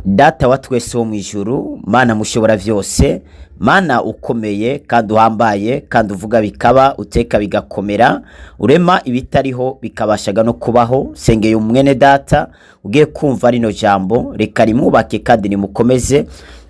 Data wa twese wo mu ijuru, Mana mushobora vyose, Mana ukomeye kandi uhambaye, kandi uvuga bikaba, uteka bigakomera, urema ibitariho bikabashaga no kubaho. Sengeye umwene data ugiye kumva rino jambo, reka rimwubake kandi rimukomeze,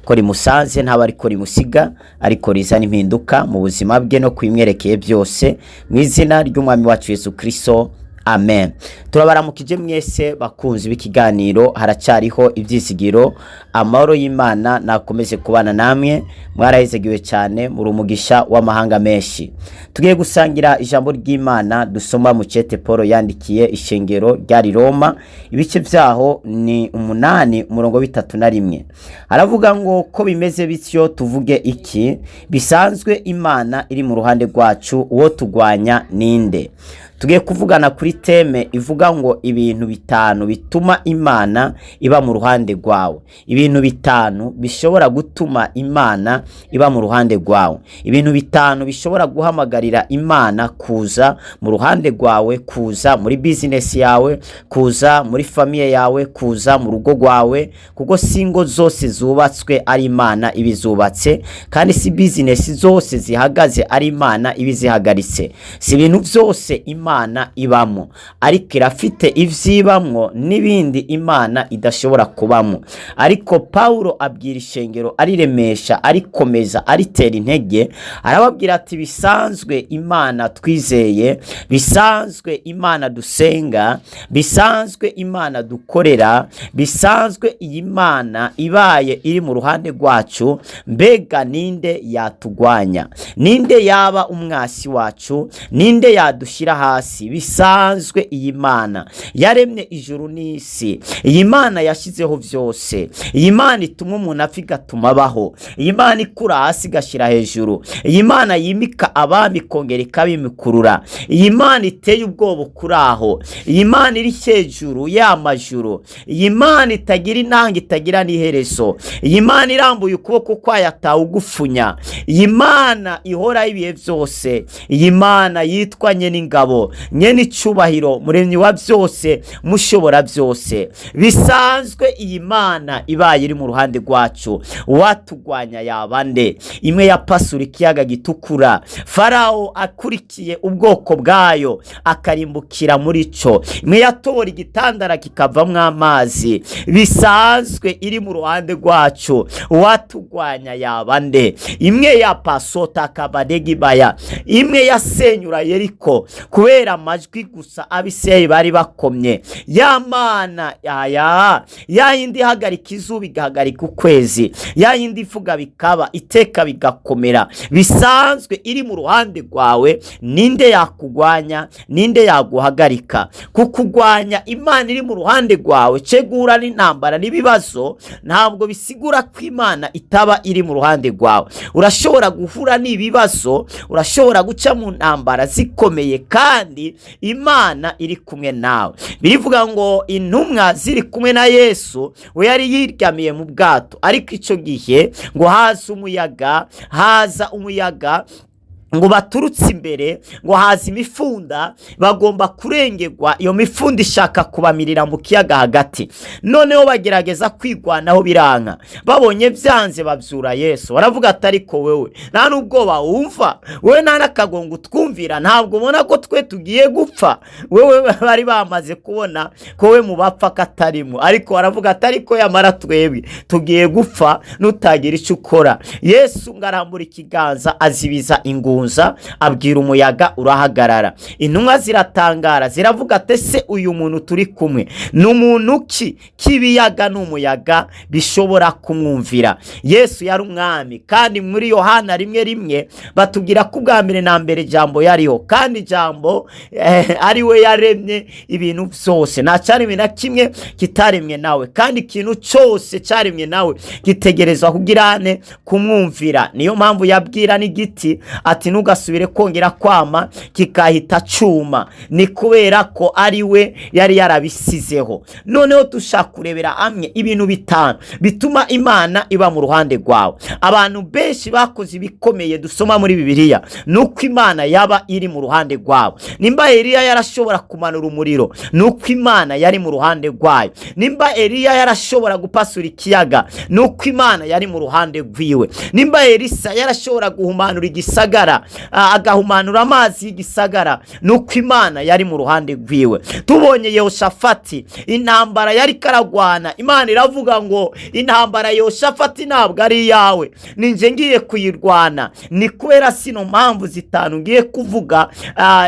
ko rimusanze ntaba ariko rimusiga, ariko rizana impinduka mu buzima bwe no kwimwerekeye byose, mu izina ry'umwami wacu Yesu Kristo, amen. Turabaramukije mwese bakunzi b'ikiganiro Haracyariho Ibyizigiro. Amahoro y'Imana nakomeze kubana namwe. Mwarahizegiwe cyane, muri umugisha w'amahanga menshi. Tugiye gusangira ijambo ry'Imana dusoma mu cete Paul yandikiye ishengero ryari Roma, ibice byaho ni 8, umurongo 31. Aravuga ngo: "Ko bimeze bityo, tuvuge iki? Bisanzwe Imana iri mu ruhande rwacu, uwo tugwanya ninde?" Tugiye kuvugana kuri thème ivuga ngo ibintu 5 bituma Imana iba mu ruhande rwawe. Ibintu 5 bishobora gutuma Imana iba mu ruhande rwawe. Ibintu 5 bishobora guhamagarira Imana kuza mu ruhande rwawe, kuza muri bizinesi yawe, kuza muri famille yawe, kuza mu rugo rwawe, kuko si ingo zose zubatswe ari Imana ibizubatse, kandi si bizinesi zose zihagaze ari Imana ibizihagaritse. Si ibintu byose Imana ibamo, ariko irafite ivyibamwo n'ibindi Imana idashobora kubamo. Ariko Paulo abwira ishengero, ariremesha, arikomeza, aritera intege, arababwira ati: "Bisanzwe Imana twizeye, bisanzwe Imana dusenga, bisanzwe Imana dukorera, bisanzwe iyi Mana ibaye iri mu ruhande rwacu, mbega ninde yatugwanya? Ninde yaba umwasi wacu? Ninde yadushyira hasi? Bisanzwe iyi Mana yaremye ijuru n'isi, iyi Mana yashyizeho byose, iyi Mana ituma umuntu apfa igatuma abaho, iyi Mana ikura hasi igashyira hejuru, iyi Mana yimika abami ikongera ikabimikurura, iyi Mana iteye ubwoba kuri aho, iyi Mana iri hejuru y'amajuru, iyi Mana itagira inanga itagira n'iherezo, iyi Mana irambuye ukuboko kwayo atawugufunya, iyi Mana ihoraho ibihe byose, iyi Mana yitwa Nyen'ingabo, nyene icubahiro, muremyi wa byose, mushobora byose, bisanzwe iyi Mana ibaye iri mu ruhande rwacu, watugwanya yaba nde? Imwe yapasura ikiyaga Gitukura, Farawo akurikiye ubwoko bwayo akarimbukira muri cyo, imwe yatobora igitandara kikavamwo amazi, bisanzwe iri mu ruhande rwacu, watugwanya yaba nde? Imwe ya pasota kabadegibaya, imwe yasenyura Yeriko kubera amajwi gusa Abisirayeli bari bakomye, ya Mana aya ya yindi ihagarika izuba igahagarika ukwezi, ya yindi ivuga bikaba, iteka bigakomera, bisanzwe iri mu ruhande rwawe, ninde yakugwanya? Ninde yaguhagarika kukugwanya? Imana iri mu ruhande rwawe, cegura n'intambara n'ibibazo ntabwo bisigura ko Imana itaba iri mu ruhande rwawe. Urashobora guhura n'ibibazo, urashobora guca mu ntambara zikomeye, kandi Imana iri kumwe nawe. Birivuga ngo intumwa ziri kumwe na Yesu, we yari yiryamiye mu bwato, ariko icyo gihe ngo haza umuyaga, haza umuyaga ngo baturutse imbere, ngo haza imifunda, bagomba kurengerwa. Iyo mifunda ishaka kubamirira mu kiyaga hagati. Noneho bagerageza kwigwanaho biranka. Babonye byanze, babyura Yesu, baravuga ati: "Ariko wewe nta n'ubwoba wumva? Wowe nta n'akagongo utwumvira? Ntabwo ubona ko twe tugiye gupfa wewe?" Bari bamaze kubona ko we mu bapfa katarimo, ariko baravuga ati: "Ariko yamara twebwe tugiye gupfa nutagira icyo ukora." Yesu ngo arambura ikiganza, azibiza ingunza, abwira umuyaga, urahagarara. Intumwa ziratangara, ziravuga ati: "Ese uyu muntu turi kumwe ni umuntu ki, k'ibiyaga n'umuyaga bishobora kumwumvira?" Yesu yari umwami, kandi muri Yohana 1:1 batubwira ko ubwa mbere na mbere Jambo yariho, kandi Jambo ari we yaremye ibintu byose. Nta cyaremwe na kimwe kitaremwe nawe, kandi ikintu cyose cyaremwe nawe gitegerezwa kugirane kumwumvira. Niyo mpamvu yabwira n'igiti ati: Ati ntugasubire kongera kwama, kikahita cuma. Ni kubera ko ari we yari yarabisizeho. Noneho dushaka kurebera hamwe ibintu 5 bituma Imana iba mu ruhande rwawe. Abantu benshi bakoze ibikomeye dusoma muri Bibiliya nuko Imana yaba iri mu ruhande rwabo. Nimba Eliya yarashobora kumanura umuriro, nuko Imana yari mu ruhande rwayo. Nimba Eliya yarashobora gupasura ikiyaga, nuko Imana yari mu ruhande rwiwe. Nimba Elisa yarashobora guhumanura igisagara, agahumanura amazi y'igisagara, nuko Imana yari mu ruhande rwiwe. Tubonye Yehoshafati, intambara yari karagwana, Imana iravuga ngo intambara Yehoshafati ntabwo ari iyawe, ninjye ngiye kuyirwana. Ni kubera sino mpamvu 5 ngiye kuvuga,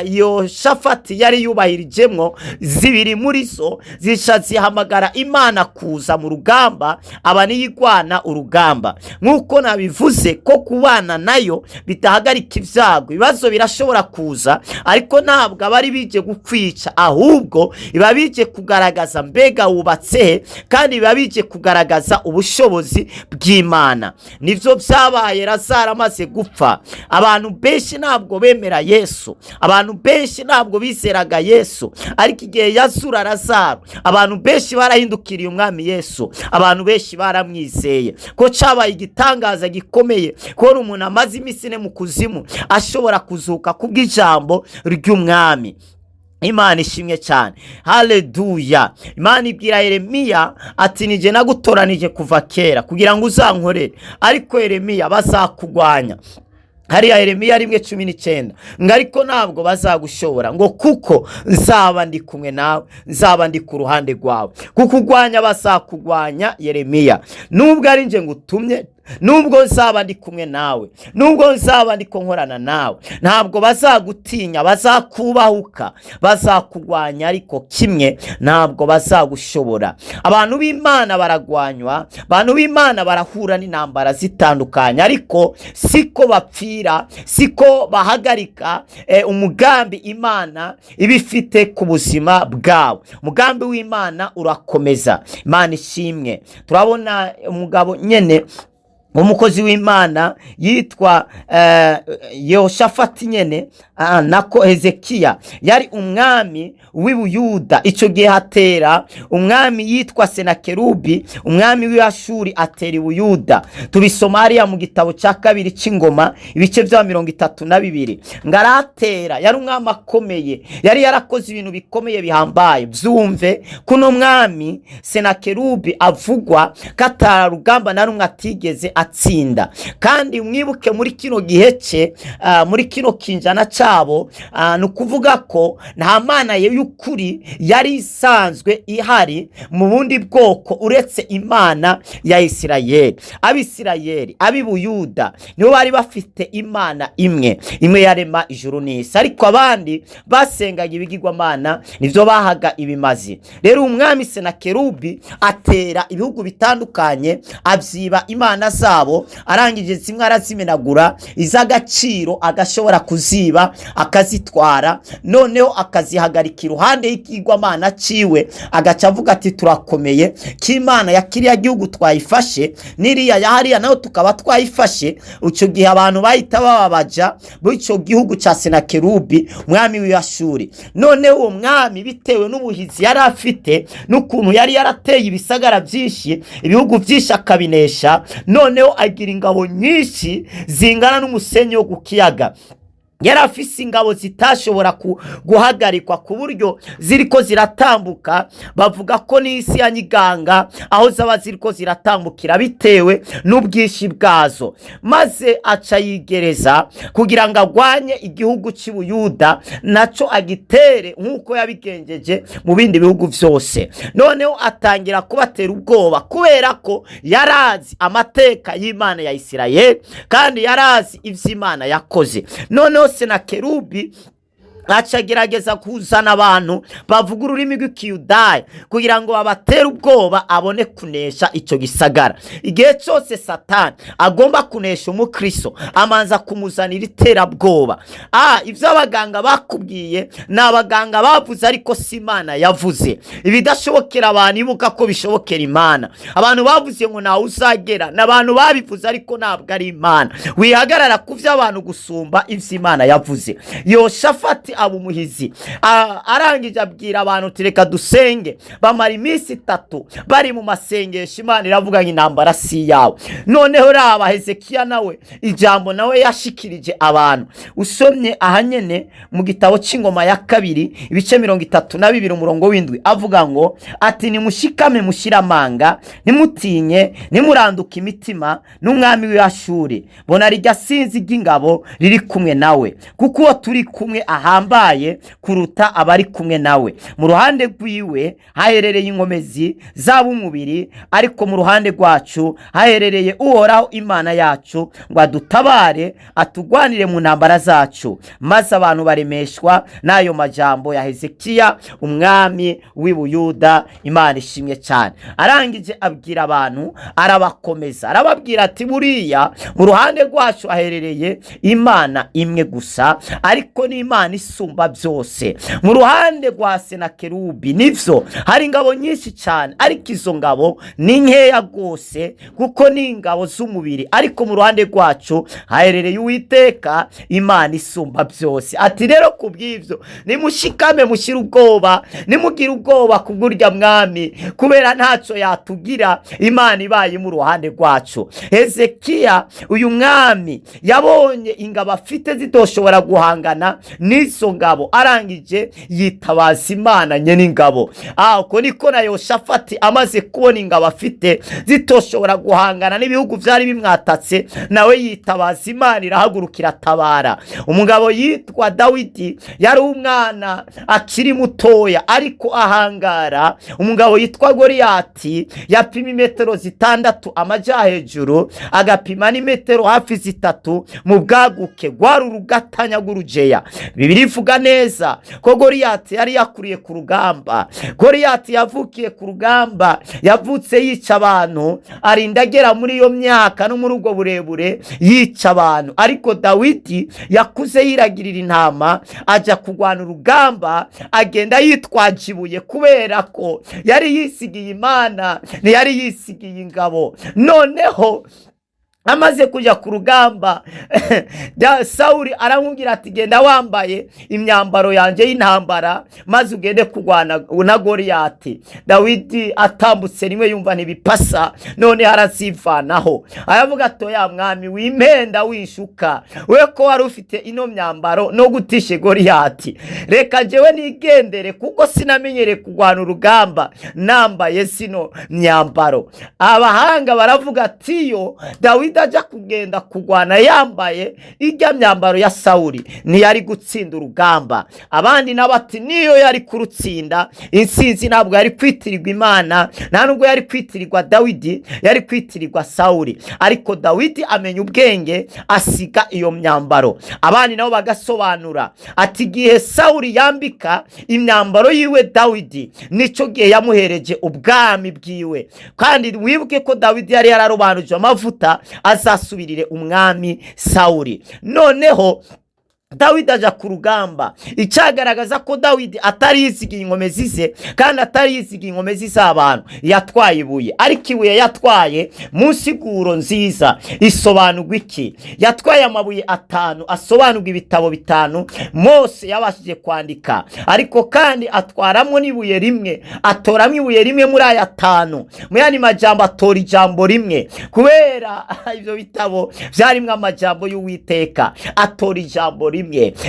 Yehoshafati yari yubahirijemwo 2 muri zo, zisha zihamagara Imana kuza mu rugamba, aba niyigwana urugamba. Nk'uko nabivuze ko kubana nayo bidahagarika ibyago, ibibazo birashobora kuza, ariko ntabwo aba ari bije gukwica, ahubwo biba bije kugaragaza mbega wubatse he, kandi biba bije kugaragaza ubushobozi bw'Imana. Nivyo byabaye Lazaro amaze gupfa. Abantu benshi ntabwo bemera Yesu, abantu benshi ntabwo bizeraga Yesu, ariko igihe yazura Lazaro abantu benshi barahindukiriye umwami Yesu, abantu benshi baramwizeye. Ko cabaye igitangaza gikomeye kubona umuntu amaze iminsi 4 mu kuzimu ashobora kuzuka kubw'ijambo ry'umwami. Imana ishimwe cyane, haleluya. Imana ibwira Yeremiya ati nije nagutoranije kuva kera kugira ngo uzankorere, ariko Yeremiya bazakugwanya. Hariya Yeremiya 1:19 ngo ariko ntabwo bazagushobora, ngo kuko nzaba ndi kumwe nawe, nzaba ndi ku ruhande rwawe. Kukugwanya bazakugwanya Yeremiya, nubwo ari nje ngutumye, nubwo nzaba ndi kumwe nawe, nubwo nzaba ndi nkorana nawe, ntabwo bazagutinya, bazakubahuka, bazakugwanya, ariko kimwe ntabwo bazagushobora. Abantu b'Imana baragwanywa, abantu b'Imana barahura n'intambara zitandukanye, ariko siko bapfira, siko bahagarika umugambi Imana ibifite ku buzima bwabo. Umugambi w'Imana urakomeza. Imana ishimwe. Turabona umugabo nyene umukozi w'Imana yitwa Yehoshafati nyene, nako Hezekiya yari umwami w'Ibuyuda. Icyo gihe hatera umwami yitwa Senakerubi, umwami w'Ashuri, atera Ibuyuda. Tubisoma hariya mu gitabo cya 2 cy'Ingoma, ibice bya 32. Ngo aratera, yari umwami akomeye, yari yarakoze ibintu bikomeye bihambaye. Byumve kuno mwami Senakerubi avugwa ko atarugamba na rumwe atigeze atsinda. Kandi mwibuke muri kino gihe cye, muri kino kinjana cyabo, ni ukuvuga ko nta mana y'ukuri yari isanzwe ihari mu bundi bwoko uretse Imana ya Isirayeli. Abisirayeli ab'Ibuyuda nibo bari bafite Imana imwe, imwe yarema ijuru n'isi, ariko abandi basengaga ibigirwamana, nivyo bahaga ibimazi. Rero umwami Senakerubi atera ibihugu bitandukanye, abyiba imana zabo, arangije zimwe arazimenagura, iz'agaciro agashobora kuziba akazitwara, noneho akazihagarika iruhande y'ikigwamana ciwe, agaca avuga ati turakomeye k'Imana ya kiriya gihugu twayifashe, n'iriya ya hariya nayo tukaba twayifashe. Icyo gihe abantu bahita bababaja b'icyo gihugu cya Senakerubi, umwami w'Ashuri. Noneho uwo mwami bitewe n'ubuhizi yari afite n'ukuntu yari yarateye ibisagara byinshi, ibihugu byinshi akabinesha, noneho agira ingabo nyinshi zingana n'umusenyi wo ku kiyaga. Yari afise ingabo zitashobora guhagarikwa, ku buryo ziriko ziratambuka bavuga ko n'isi ya Nyiganga aho zaba ziriko ziratambukira bitewe n'ubwinshi bwazo. Maze aca yigereza kugira ngo agwanye igihugu cy'Ubuyuda, naco agitere nk'uko yabigenjeje mu bindi bihugu vyose. Noneho atangira kubatera ubwoba kubera ko yarazi amateka y'Imana ya Isirayeli, kandi yarazi ivy'Imana yakoze. Noneho Senakerubi Aca agerageza kuzana abantu bavuga ururimi rw'ikiyudaya kugira ngo babatere ubwoba, abone kunesha icyo gisagara. Igihe cyose Satani agomba kunesha umukristo, amanza kumuzanira iterabwoba. Ibyo abaganga bakubwiye ni abaganga bavuze, ariko si Imana yavuze. Ibidashobokera abantu, ibuka ko bishobokera Imana. Abantu bavuze ngo ntawe uzagera, ni abantu babivuze, ariko ntabwo ari Imana. Wihagarara ku byo abantu gusumba ibyo Imana yavuze. Yoshafati aba umuhizi. Arangije abwira abantu uti: "Reka dusenge." Bamara iminsi 3 bari mu masengesho. Imana iravuga ngo intambara si iyawe. Noneho raba Hezekiya nawe, ijambo nawe yashikirije abantu. Usomye ahanyene mu gitabo cy'Ingoma ya Kabiri, ibice 32, umurongo w'7, avuga ngo ati: "Nimushikame, mushyire amanga, ntimutinye, nimuranduke imitima n'umwami w'Ashuri. Bona rijya sinzi ry'ingabo riri kumwe nawe, kuko uwo turi kumwe ahambaye kuruta abari kumwe nawe. Mu ruhande rwiwe haherereye inkomezi z'ab'umubiri, ariko mu ruhande rwacu haherereye Uhoraho Imana yacu, ngo adutabare, atugwanire mu ntambara zacu." Maze abantu baremeshwa n'ayo majambo ya Hezekiya, umwami w'i Buyuda. Imana ishimwe cyane. Arangije abwira abantu, arabakomeza, arababwira ati: "Buriya mu ruhande rwacu haherereye Imana imwe gusa, ariko ni Imana isumba byose. Mu ruhande rwa Senakerubi nivyo hari ingabo nyinshi cyane, ariko izo ngabo ni nkeya rwose, kuko ni ingabo z'umubiri, ariko mu ruhande rwacu haherereye Uwiteka Imana isumba byose." Ati: "Rero ku bw'ibyo nimushikame, mushyire ubwoba, nimugire ubwoba kubw'urya mwami, kubera ntacyo yatugira Imana ibaye mu ruhande rwacu." Hezekiya uyu mwami yabonye ingabo afite zitoshobora guhangana n'izo ngabo, arangije yitabaza Imana nyene ingabo. Uko niko na Yoshafati amaze kubona ingabo afite zitoshobora guhangana n'ibihugu byari bimwatatse, nawe yitabaza Imana, irahaguruka, iratabara. Umugabo yitwa Dawidi yari umwana akiri mutoya, ariko ahangara umugabo yitwa Goriyati yapima imetero 6 amajya hejuru, agapima n'imetero hafi 3 mu bwaguke. Rwari urugatanya rw'urujeya. Bibiliya ivuga neza ko Goriyati yari yakuriye ku rugamba. Goriyati yavukiye ku rugamba, yavutse yica abantu, arinda agera muri iyo myaka no muri ubwo burebure yica abantu. Ariko Dawidi yakuze yiragirira intama, ajya kurwana urugamba, agenda yitwaje ibuye, kubera ko yari yisigiye Imana, ntiyari yisigiye ingabo. Noneho amaze kujya ku rugamba, Sawuli aramubwira ati: "Genda wambaye imyambaro yanjye y'intambara, maze ugende kurwana na Goriyati." Dawidi atambutse rimwe yumva ntibipasa, none arazivanaho, aravuga ati: "Ya mwami, wimpenda, wishuka we, ko wari ufite ino myambaro no gutishe Goriyati? Reka njyewe nigendere, kuko sinamenyereye kurwana urugamba nambaye zino myambaro." Abahanga baravuga ati: "Yo Dawidi ajya kugenda kurwana yambaye ijya myambaro ya Sawuli, ntiyari gutsinda urugamba." Abandi nabo ati: "Niyo yari kurutsinda, intsinzi ntabwo yari kwitirirwa Imana, nta nubwo yari kwitirirwa Dawidi, yari kwitirirwa Sawuli." Ariko Dawidi amenya ubwenge, asiga iyo myambaro. Abandi nabo bagasobanura ati: "Igihe Sawuli yambika imyambaro yiwe Dawidi, nicyo gihe yamuhereje ubwami bwiwe." Kandi wibuke ko Dawidi yari yararobanuje amavuta azasubirire umwami Sawuli. Noneho Dawidi aja ku rugamba. Icyagaragaza ko Dawidi atari yizigiye inkomezi ze kandi atari yizigiye inkomezi z'abantu, yatwaye ibuye. Ariko ibuye yatwaye mu nsiguro nziza isobanurwa iki? Yatwaye amabuye atanu asobanurwa ibitabo 5 Mose yabashije kwandika, ariko kandi atwaramo n'ibuye rimwe, atoramo ibuye rimwe muri aya 5. Mu yandi majambo, atora ijambo rimwe, kubera ibyo bitabo byarimo amajambo y'Uwiteka. Atora ijambo rimwe.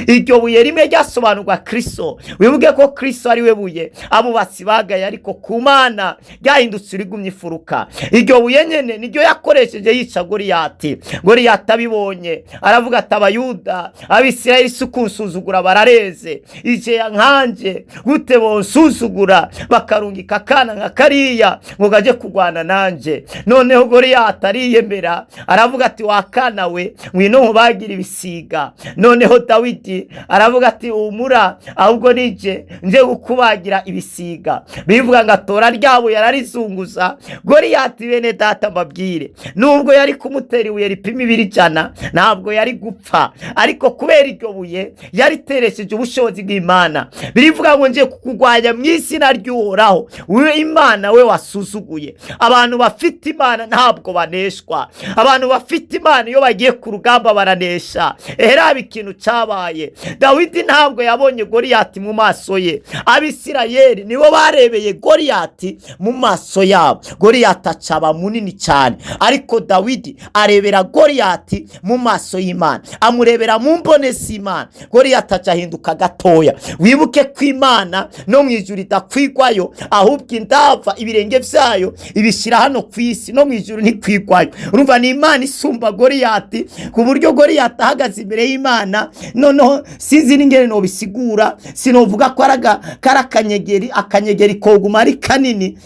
Iryo buye rimwe ryasobanurwa Kristo. Wibuke ko Kristo ari we buye abubatsi bagaye, ariko ku Mana ryahindutse urigumye ifuruka. Iryo buye nyene niryo yakoresheje yica Goriyati. Goriyati abibonye aravuga ati: "Abayuda, Abisirayeli si kunsuzugura barareze. Ijeya nkanje gute bonsuzugura, bakarungika akana nka kariya ngo kaje kurwana nanje?" Noneho Goriyati ariyemera, aravuga ati: "Wakana we, ngwino nkubagira ibisiga." Noneho Noneho Dawidi aravuga ati humura, ahubwo nije nje kukubagira ibisiga. Bivuga ngo atora rya buye ararizunguza. Goriyati, bene data mbabwire, nubwo yari kumutera ibuye ripima ibiro 100 ntabwo yari gupfa, ariko kubera iryo buye yariteresheje ubushobozi bw'Imana. Birivuga ngo ngiye kukugwanya mu izina ry'Uhoraho, we Imana we wasuzuguye. Abantu bafite Imana ntabwo baneshwa. Abantu bafite Imana iyo bagiye ku rugamba baranesha. Raba ikintu cyabaye, Dawidi ntabwo yabonye Goriyati mu maso ye, Abisirayeli nibo barebeye Goriyati mu maso yabo. Goriyati acaba munini cyane, ariko Dawidi arebera Goriyati mu maso y'Imana, amurebera mu mbone z'Imana. Goriyati aca ahinduka gatoya. Wibuke ko Imana no mu ijuru idakwigwayo, ahubwo indava ibirenge byayo ibishyira hano ku isi, no mu ijuru ntikwigwayo. Urumva ni Imana isumba Goriyati, ku buryo Goriyati ahagaze imbere y'Imana, noneho sinzi n'ingene nobisigura, sinovuga ko ari akanyegeri, akanyegeri koguma ari kanini.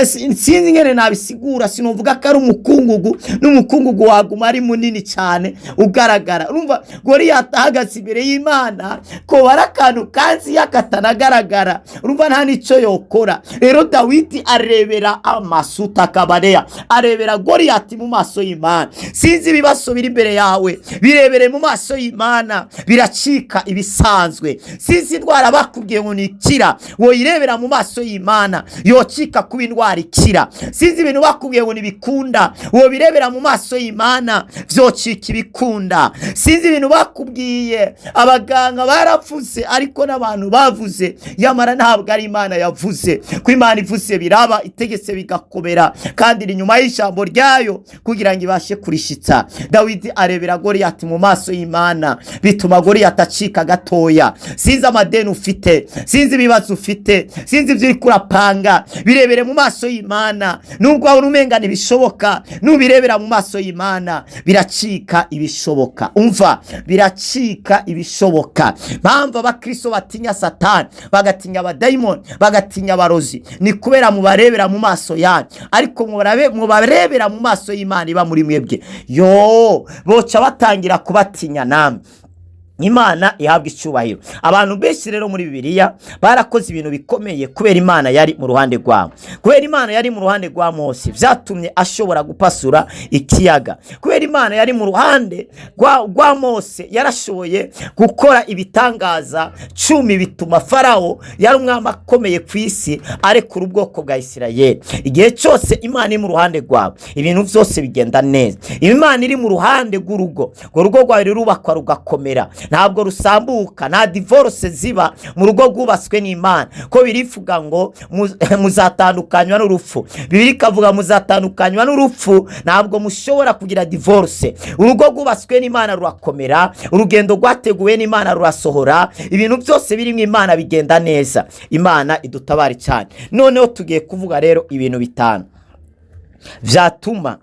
Sinzi ingene nabisigura, sinovuga ko ari umukungugu, n'umukungugu waguma ari munini cyane ugaragara. Urumva Goriyati ahagaze imbere y'Imana ko ari akantu kanzi katanagaragara, urumva nta n'icyo yokora. Rero Dawidi arebera amasuta kabareya, arebera Goriyati mu maso y'Imana. Sinzi ibibazo biri imbere yawe, birebere mu maso y'Imana, biracika ibisanzwe. Sinzi indwara bakubwiye ngo nikira, woyirebera mu maso y'Imana yocika kuba indwara ikira. Sinzi ibintu bakubwiye ngo ntibikunda, wobirebera mu maso y'Imana vyocika ibikunda. Sinzi ibintu bakubwiye, abaganga baravuze ariko n'abantu bavuze, yamara ntabwo ari Imana yavuze. Ko Imana ivuze biraba, itegetse bigakomera, kandi iri inyuma y'ijambo ryayo kugira ngo ibashe kurishitsa. Dawidi arebera Goriyati mu maso y'Imana, bituma Goriyati acika gatoya. Sinzi amadeni ufite, sinzi ibibazo ufite, sinzi ibyo uriko urapanga, birebere mu maso y'Imana. Nubwo wabona umenga ntibishoboka, nubirebera mu maso y'Imana biracika ibishoboka. Umva, biracika ibishoboka. Mpamvu abakristo batinya Satani, bagatinya abadayimoni, bagatinya abarozi, ni kubera mubarebera mu maso yanyu, ariko mubarebera mu maso y'Imana iba muri mwebwe, yo boca batangira kubatinya namwe. Imana ihabwa icyubahiro. Abantu benshi rero muri Bibiliya barakoze ibintu bikomeye kubera Imana yari mu ruhande rwabo. Kubera Imana yari mu ruhande rwa Mose byatumye ashobora gupasura ikiyaga. Kubera Imana yari mu ruhande rwa Mose yarashoboye gukora ibitangaza 10, bituma Farawo yari umwami akomeye ku isi arekura ubwoko bwa Isirayeli. Igihe cyose Imana iri mu ruhande rwawe ibintu byose bigenda neza. Imana iri mu ruhande rw'urugo, urwo rugo rwawe rurubakwa rugakomera, ntabwo rusambuka, nta divorce ziba mu rugo rwubatswe n'Imana. Ko birivuga ngo muzatandukanywa n'urupfu, Bibiliya ikavuga muzatandukanywa n'urupfu, ntabwo mushobora kugira divorce. Urugo rwubatswe n'Imana rurakomera, urugendo rwateguwe n'Imana rurasohora, ibintu byose birimo Imana bigenda neza. Imana idutabare cyane. Noneho tugiye kuvuga rero ibintu 5 byatuma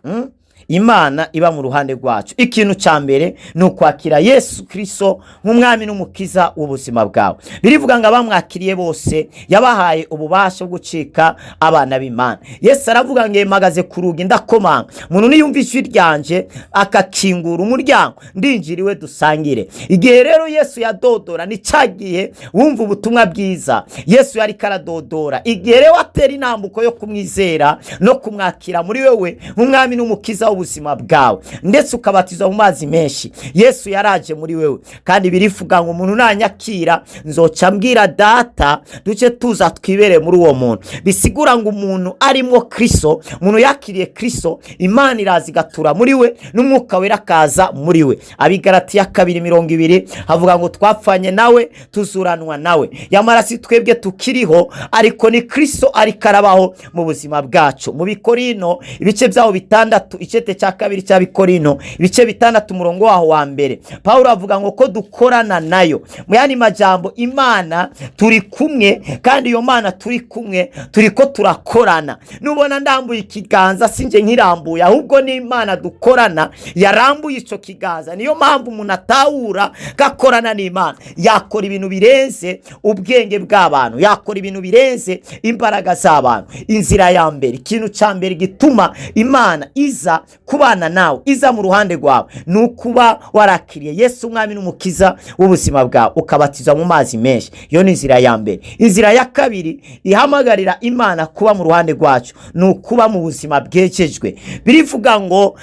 Imana iba mu ruhande rwacu. Ikintu cya mbere ni ukwakira Yesu Kristo nk'umwami n'umukiza w'ubuzima bwawe. Birivuga ngo abamwakiriye bose yabahaye ububasha bwo gucika abana b'Imana. Yesu aravuga ngo mpagaze ku rugi ndakomanga, umuntu niyumva ijwi ryanje akakingura umuryango ndinjira iwe dusangire. Igihe rero Yesu yadodora ni cya gihe wumva ubutumwa bwiza, Yesu yari karadodora. Igihe rero atera intambuko yo kumwizera no kumwakira muri wewe nk'umwami n'umukiza w'ubuzima bwawe, ndetse ukabatizwa mu mazi menshi, Yesu yaraje muri wewe. Kandi birivuga ngo umuntu nanyakira nzoca mbwira Data duce tuza twibere muri uwo muntu. Bisigura ngo umuntu arimo Kristo, umuntu yakiriye Kristo, Imana iraza igatura muri we n'Umwuka Wera akaza muri we. Abigaratiya 2:20 havuga ngo twapfanye nawe tuzuranwa nawe, yamara si twebwe tukiriho, ariko ni Kristo ariko arabaho mu buzima bwacu. Mu Bikorino ibice byaho 6, icete cya 2 cya Bikorino ibice 6 umurongo waho wa mbere, Pawulo avuga ngo ko dukorana nayo. Mu yandi majambo, Imana turi kumwe, kandi iyo Mana turi kumwe turi ko turakorana. Nubona ndambuye ikiganza sinjye nkirambuye, ahubwo ni Imana dukorana yarambuye icyo kiganza. Niyo mpamvu umuntu atahura gakorana n'Imana yakora ibintu birenze ubwenge bw'abantu, yakora ibintu birenze imbaraga z'abantu. Inzira ya mbere, ikintu cya mbere gituma Imana iza kubana nawe, iza mu ruhande rwawe, ni ukuba warakiriye Yesu umwami n'umukiza w'ubuzima bwawe, ukabatizwa mu mazi menshi. Iyo ni inzira ya mbere. Inzira ya kabiri ihamagarira Imana kuba mu ruhande rwacu ni ukuba mu buzima bwejejwe. Birivuga ngo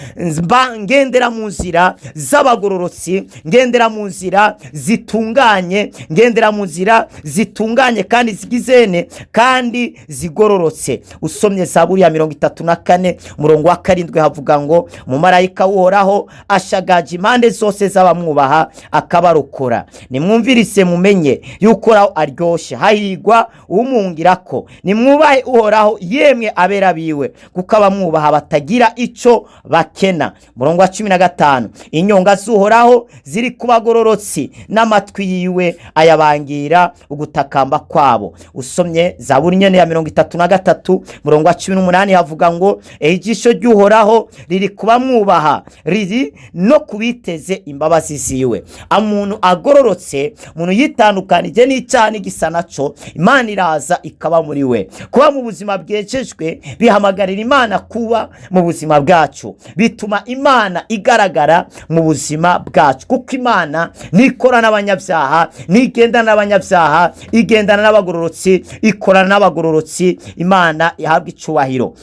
mba ngendera mu nzira z'abagororotsi, ngendera mu nzira zitunganye, ngendera mu nzira zitunganye kandi zigizene kandi zigororotse. Usomye Zaburi ya 34 umurongo wa 7 havuga ngo umumarayika w'Uhoraho ashagaje impande zose z'abamwubaha akabarokora. Nimwumvirise mumenye yuko Uhoraho aryoshe, hahigwa umwungirako. Nimwubahe Uhoraho yemwe abera biwe, kuko abamwubaha batagira ico bakena. Umurongo wa 15, inyonga z'Uhoraho ziri ku bagororotsi, n'amatwi yiwe ayabangira ugutakamba kwabo. Usomye Zaburi nyene ya 33 umurongo wa 18 havuga ngo ijisho ry'Uhoraho riri kubamwubaha, riri no kubiteze imbabazi ziwe. Umuntu agororotse, umuntu yitandukanije n'icyaha n'igisa naco, Imana iraza ikaba muri we. Kuba mu buzima bwejejwe bihamagarira Imana kuba mu buzima bwacu, bituma Imana igaragara mu buzima bwacu, kuko Imana nikora n'abanyabyaha, nigendana n'abanyabyaha, igendana n'abagororotsi, ikorana n'abagororotsi. Imana ihabwa icubahiro.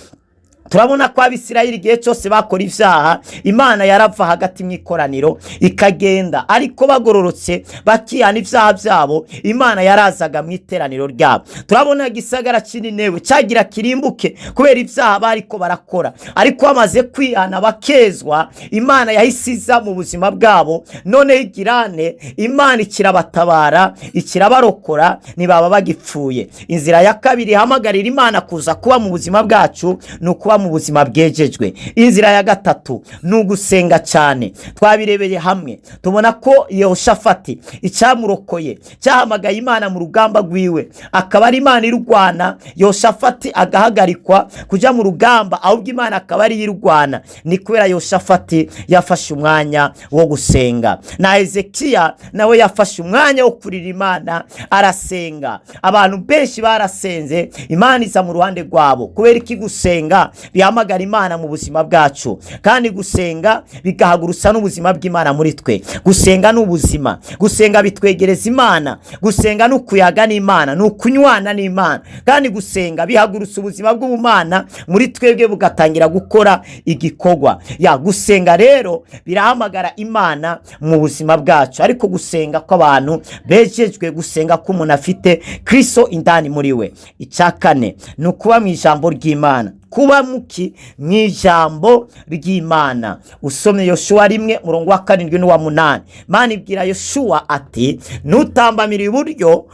Turabona ko Abisirayeli igihe cyose bakora ibyaha, Imana yarava hagati mu ikoraniro ikagenda, ariko bagororotse bakihana ibyaha byabo, Imana yarazaga mu iteraniro ryabo. Turabona igisagara cy'Ininewe cyagira kirimbuke kubera ibyaha bariko barakora, ariko bamaze kwihana bakezwa, Imana yahise iza mu buzima bwabo. Noneho igirane, Imana ikirabatabara, ikirabarokora, ntibaba bagipfuye. Inzira ya kabiri ihamagarira Imana kuza kuba mu buzima bwacu ni ukuba mu buzima bwejejwe. Inzira ya gatatu ni ugusenga cyane. Twabirebeye hamwe, tubona ko Yehoshafati icyamurokoye cyahamagaye Imana mu rugamba rwiwe, akaba ari Imana irwana, Yehoshafati agahagarikwa kujya mu rugamba, ahubwo Imana akaba ariyo irwana, ni kubera Yehoshafati yafashe umwanya wo gusenga. Na Hezekiya nawe yafashe umwanya wo kurira Imana arasenga. Abantu benshi barasenze, Imana iza mu ruhande rwabo. Kubera iki? Gusenga bihamagara Imana mu buzima bwacu, kandi gusenga bigahagurutsa n'ubuzima bw'Imana muri twe. Gusenga ni ubuzima, gusenga bitwegereza Imana, gusenga ni ukuyaga n'Imana, ni ukunywana n'Imana, kandi gusenga bihagurutsa ubuzima bw'ubumana muri twebwe bugatangira gukora igikorwa. Ya gusenga rero birahamagara Imana mu buzima bwacu, ariko gusenga kw'abantu bejejwe, gusenga k'umuntu afite Kristo indani muri we. Icya kane ni ukuba mu ijambo ry'Imana, kuba muki mu ijambo ry'Imana. Usomye Yoshuwa 1 murongo wa 7 n'uwa 8, Imana ibwira Yoshuwa ati ntutambamire iburyo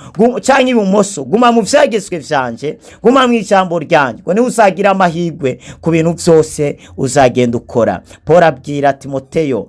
cyangwa ibumoso, guma mu byagezwe byanje, guma mu ijambo ryanjye, ngo niwe uzagira amahirwe ku bintu byose uzagenda ukora. Paul abwira Timoteyo,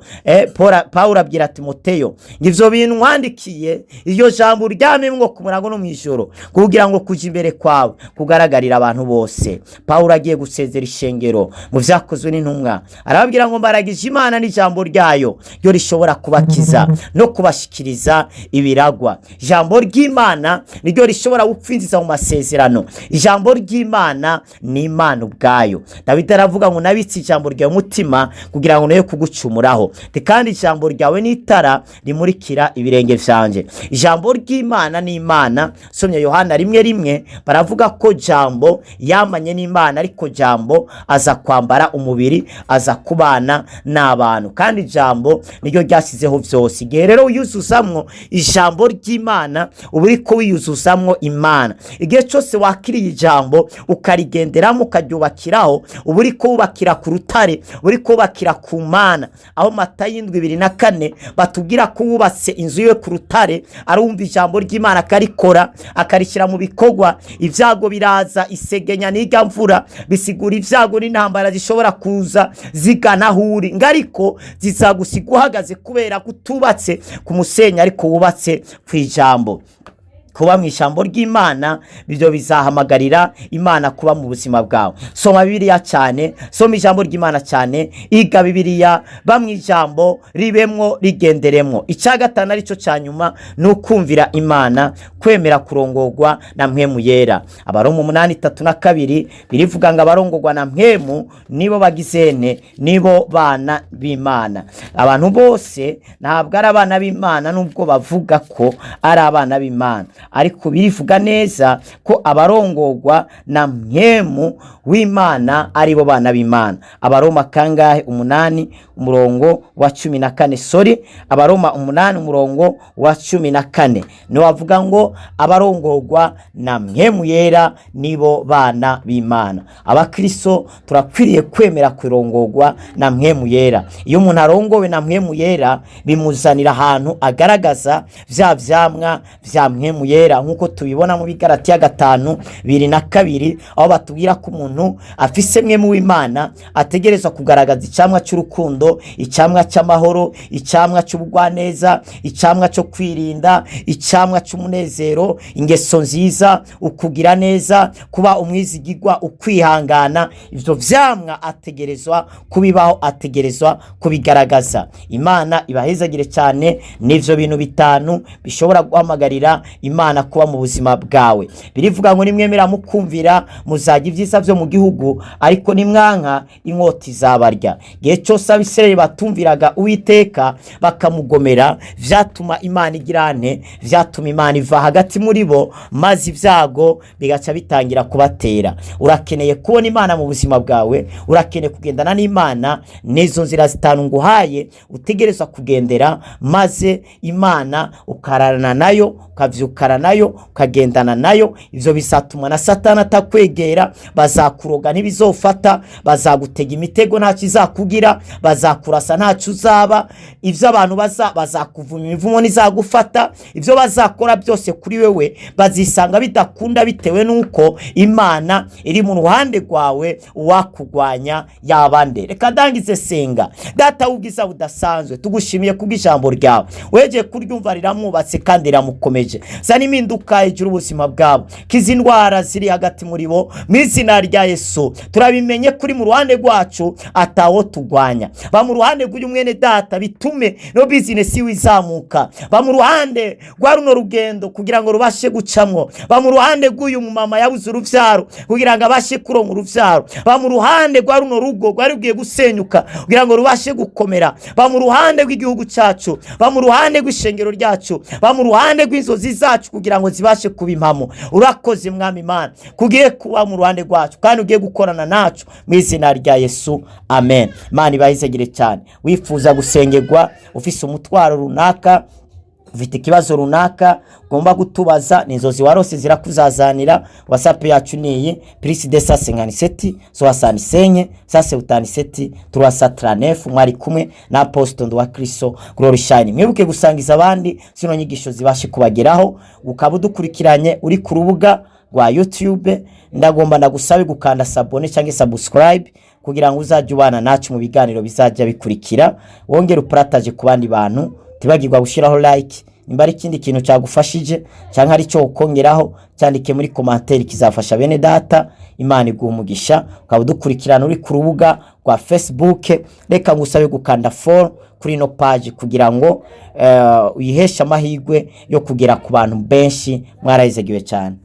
Paul abwira Timoteyo ngo ibyo bintu nkwandikiye, iryo jambo uryamemwo ku murango no mu ijoro, kugira ngo kujya imbere kwawe kugaragarira abantu bose. Paul agiye gusezera ishengero mu byakozwe n'intumwa, arababwira ngo mbaragije Imana n'ijambo ryayo ryo rishobora kubakiza no kubashikiriza ibiragwa. Ijambo ry'Imana niryo rishobora gupfinziza mu masezerano. Ijambo ry'Imana ni Imana ubwayo. Dawidi aravuga ngo nabitse ijambo ryawe mutima kugira ngo noye kugucumuraho, kandi ijambo ryawe ni itara rimurikira ibirenge vyanje. Ijambo ry'Imana ni Imana. Somye Yohana 1:1, baravuga ko jambo yamanye n'Imana, ariko jambo aza kwambara umubiri, aza kubana n'abantu, kandi ijambo niryo ryasizeho vyose. Igihe rero wiyuzuzamwo ijambo ry'Imana, uba uriko wiyuzuzamwo Imana. Igihe cyose wakiriye ijambo ukarigenderamo, ukaryubakiraho, uba uriko wubakira ku rutare, uriko wubakira ku Mana. Aho Matayo 7:24 batubwira ko wubatse inzu yiwe ku rutare arumva ijambo ry'Imana akarikora, akarishyira mu bikorwa. Ibyago biraza, isegenya n'irya mvura bisigura ibyago n'intambara zishobora kuza zigana aho uri, ariko zizagusiga uhagaze kubera ko utubatse ku musenyi ariko wubatse ku ijambo. Kuba mu ijambo ry'Imana ibyo bizahamagarira Imana kuba mu buzima bwawe. Soma Bibiliya cyane, soma ijambo ry'Imana cyane, iga Bibiliya, ba mu ijambo, ribemwo, rigenderemwo. Icya gatanu aricyo cya nyuma ni ukumvira Imana, kwemera kurongorwa na Mpwemu Yera. Abaroma 8:32 birivuga ngo abarongorwa na Mpwemu nibo bagizene, nibo bana b'Imana. Abantu bose ntabwo ari abana b'Imana nubwo bavuga ko ari abana b'Imana, ariko birivuga neza ko abarongorwa na Mpwemu w'Imana aribo bana b'Imana. Abaroma kangahe? 8 umurongo wa 14, sorry, Abaroma 8 umurongo wa 14 niwo bavuga ngo abarongorwa na Mpwemu Yera nibo bana b'Imana. Abakristo turakwiriye kwemera kurongorwa na Mpwemu Yera. Iyo umuntu arongowe na Mpwemu Yera bimuzanira ahantu agaragaza vya vyamwa vya Mpwemu Yera, nk'uko tubibona mu Bigaratiya 5:22, aho batubwira ko umuntu afise Mpwemu w'Imana ategerezwa kugaragaza icamwa c'urukundo, icamwa c'amahoro, icamwa c'ubugwaneza, icamwa co kwirinda, icamwa c'umunezero, ingeso nziza, ukugira neza, kuba umwizigirwa, ukwihangana. Ivyo vyamwa ategerezwa kubibaho, ategerezwa kubigaragaza. Imana ibahezagire cyane. N'ivyo bintu bitanu bishobora guhamagarira Imana kuba mu buzima bwawe. Birivuga ngo nimwemera mukumvira muzajya ibyiza byo mu gihugu, ariko nimwanka inkota izabarya. Igihe cyose Abisirayeli batumviraga Uwiteka bakamugomera, vyatuma Imana igirane, vyatuma Imana iva hagati muri bo, maze ibyago bigaca bitangira kubatera. Urakeneye kubona Imana mu buzima bwawe, urakeneye kugendana n'Imana. N'izo nzira zitanu nguhaye utegerezwa kugendera, maze Imana ukararana nayo, ukavyukana nayo, ukagendana nayo. Ivyo bizatuma na Satani atakwegera. Bazakuroga ntibizofata, bazagutega imitego ntacyo izakugira, bazakurasa ntacyo uzaba, ivyo abantu bazakuvuma imivumo ntizagufata. Ivyo bazakora byose kuri wewe bazisanga bidakunda, bitewe n'uko Imana iri mu ruhande rwawe. Uwakugwanya yabande? Reka ndangize senga. Data w'ubwiza budasanzwe, tugushimiye kubw'ijambo ryawe. Wegeye kuryumva riramwubatse kandi riramukomeje. Zana impinduka hejuru ubuzima bwabo, kiza indwara ziri hagati muri bo mu izina rya Yesu. Turabimenye kuri mu ruhande rwacu atawo tugwanya. Ba mu ruhande rw'uyu mwene data, bitume no bizinesi yiwe izamuka. Ba mu ruhande rwa runo rugendo kugira ngo rubashe gucamwo. Ba mu ruhande rw'uyu mumama yabuze uruvyaro kugira ngo abashe kuronka uruvyaro. Ba mu ruhande rwa runo rugo rwari rugiye gusenyuka kugira ngo rubashe gukomera. Ba mu ruhande rw'igihugu cyacu, ba mu ruhande rw'ishengero ryacu, ba mu ruhande rw'inzozi zacu kugira ngo zibashe kuba impamo. Urakoze Mwami Imana kugiye kuba mu ruhande rwacu kandi ugiye gukorana nacu, mu izina rya Yesu, amen. Imana ibahezagire cyane. Wifuza gusengerwa, ufise umutwaro runaka, ufite ikibazo runaka ugomba gutubaza, ni inzozi warose zirakuzazanira, WhatsApp yacu ni iyi: plus 257 65 177 339. Mwari kumwe na Apostle wa Kristo Glory Shine. Mwibuke gusangiza abandi zino nyigisho zibashe kubageraho. Ukaba udukurikiranye uri ku rubuga rwa YouTube, ndagomba ndagusabe gukanda s'abonner cyangwa subscribe kugira ngo uzajye ubana nacu mu biganiro bizajya bikurikira. Wongere upartage ku bandi bantu, tibagirwa gushyiraho like. Nimba ari ikindi kintu cyagufashije cyangwa ari cyo ukongeraho, cyandike muri commentaire, kizafasha bene data. Imana iguha umugisha. Ukaba udukurikirana uri ku rubuga rwa Facebook, reka ngusabe gukanda follow kuri ino page kugira ngo uyiheshe amahirwe yo kugera ku bantu benshi. Mwarahizegiwe cyane.